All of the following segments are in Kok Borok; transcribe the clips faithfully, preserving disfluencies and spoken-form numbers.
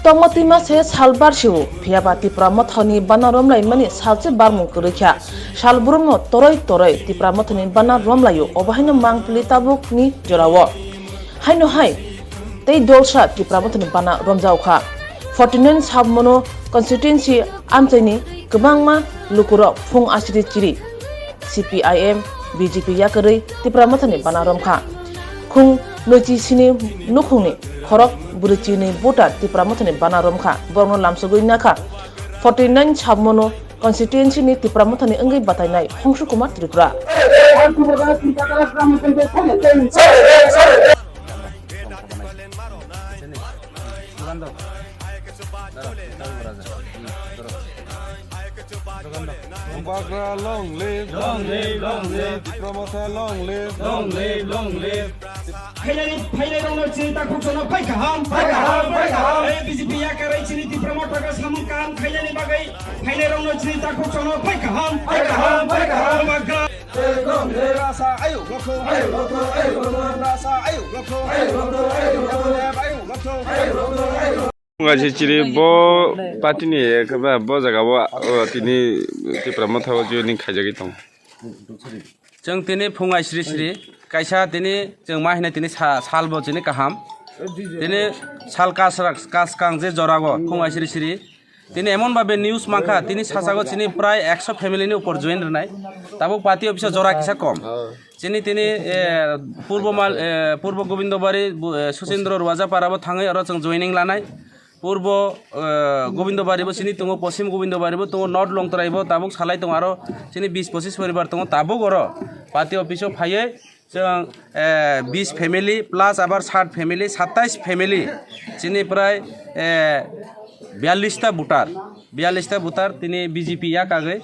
Tongma twima se sal bar sio, phiyaba Tipra Mothani bana romlaimani salse barmung kwrwi kha. Sal brumno toroi toroi Tipra Mothani bana romlaio, obo haino mangpili tabukni jorao. Haino hai tei dolsa Tipra Mothani bana romjao kha. Forty nine Sabmono constituency amchaini kwbangma lukurok phung asiri chiri. C P I M, B J P yakarwi Tipra Mothani bana romkha. Khung nwichi sini nukhungni khorok bwrwi chini voter Tipra Mothani bana romkha. Borokno lamsogwi nakha forty nine Sabmono constituency ni Tipra Mothani wngwi batainai Hongshu Kumar Tripura. Bubagra long live, long live, long live. Tipra Motha long live, long live, long live. Phailani, phailai rokno chini takhuk chono phai kaham, phai kaham, phai kaham. Eh, B J P yakarwi chini Tipra Motha samung kaham khailani bagwi phailai rokno chini takhuk chono phai kaham, phai kaham, phai kaham. Bubagra. Rasa ayuk lokho, ayuk lokho, ayuk lokho. Rasa ayuk lokho, ayuk lokho, ayuk lokho. Ayuk lokho, ayuk lokho. Phung asiri chiri bo party ni ekba bo jaga o, o tini Tipra Motha o joining khaijagwi tongo. Chwng tini phung asiri siri kaisa tini chwng ma hinai tini sa-, sal bo chini kaham. Tini sal kasrak, kaskang je jora o phung asiri siri. Tini emon babe news mankha, tini sasago chini prai ekso family ni upor join rwnai. Tabuk party office o jora kisa kom. Chini tini, eh, Purbo Mal-, eh, Purbo Gobindobari, bu-, eh, Suchindro Ruaja Para bo thangwi oro chwng joining lanai. Purbo, eh, Gobindobari bo chini tongo, Poschim Gobindobari bo tongo, North Longtrai bo tabuk salai tongo, aro chini bis pochis poribar tongo. Tabuk oro party office o phaiwi chwng, eh, bis family plus abar sat family, satais family chini prai, eh, biyallis ta voter, biyallis ta voter tini B J P yakagwi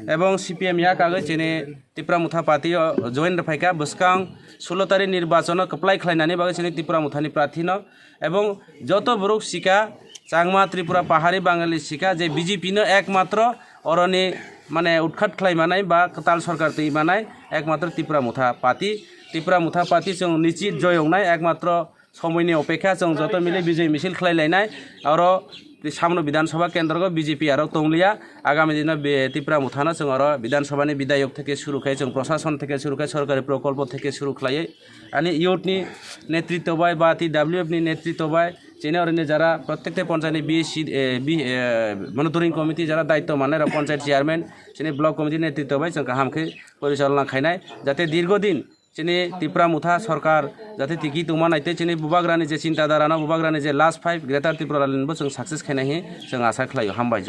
ebong C P M yakagwi chini Tipra Motha party o join rwphaikha. Bwskang sulo tarikh nirbachon o kwplai khlainani bagwi chini Tipra Motha ni prarthi no. Ebong joto borok sika, Changma, Tripura, Pahari, Bangali sika je B J P no ekmatro oroni mane utkhat khlai manai ba kwtal sorkar twi manai ekmatro Tipra Motha party. Tipra Motha party chwng nichit joy wngnai, ekmatro somoini opekha chwng joto mili bijoi misil khlai lainai. Oro samno Bidhan Sabha kendrogo B J P aro tongliya. Agami dino be-, Tipra Motha no chwng oro Bidhan Sabha ni bidayok theke suru khai, chwng prosason theke suru khai, sorkari prokolpo theke suru khlaiwi ani youth ni netritw bai ba T W F ni netritw bai chini oroni jara prottekta ponchayat ni B C, eh, B, eh, monitoring committee jara daitw manai rok, ponchayat chairman, chini block committee netritw bai chwng kaham khe porichalona khainai, jate dirgo din chini Tipra Motha sorkar jate tiki tongma naitwi chini Bubagrani je chinta dharano, Bubagrani je last five Greater Tripura Land bo chwng success khainai hi chwng asa khlaio. Hambai.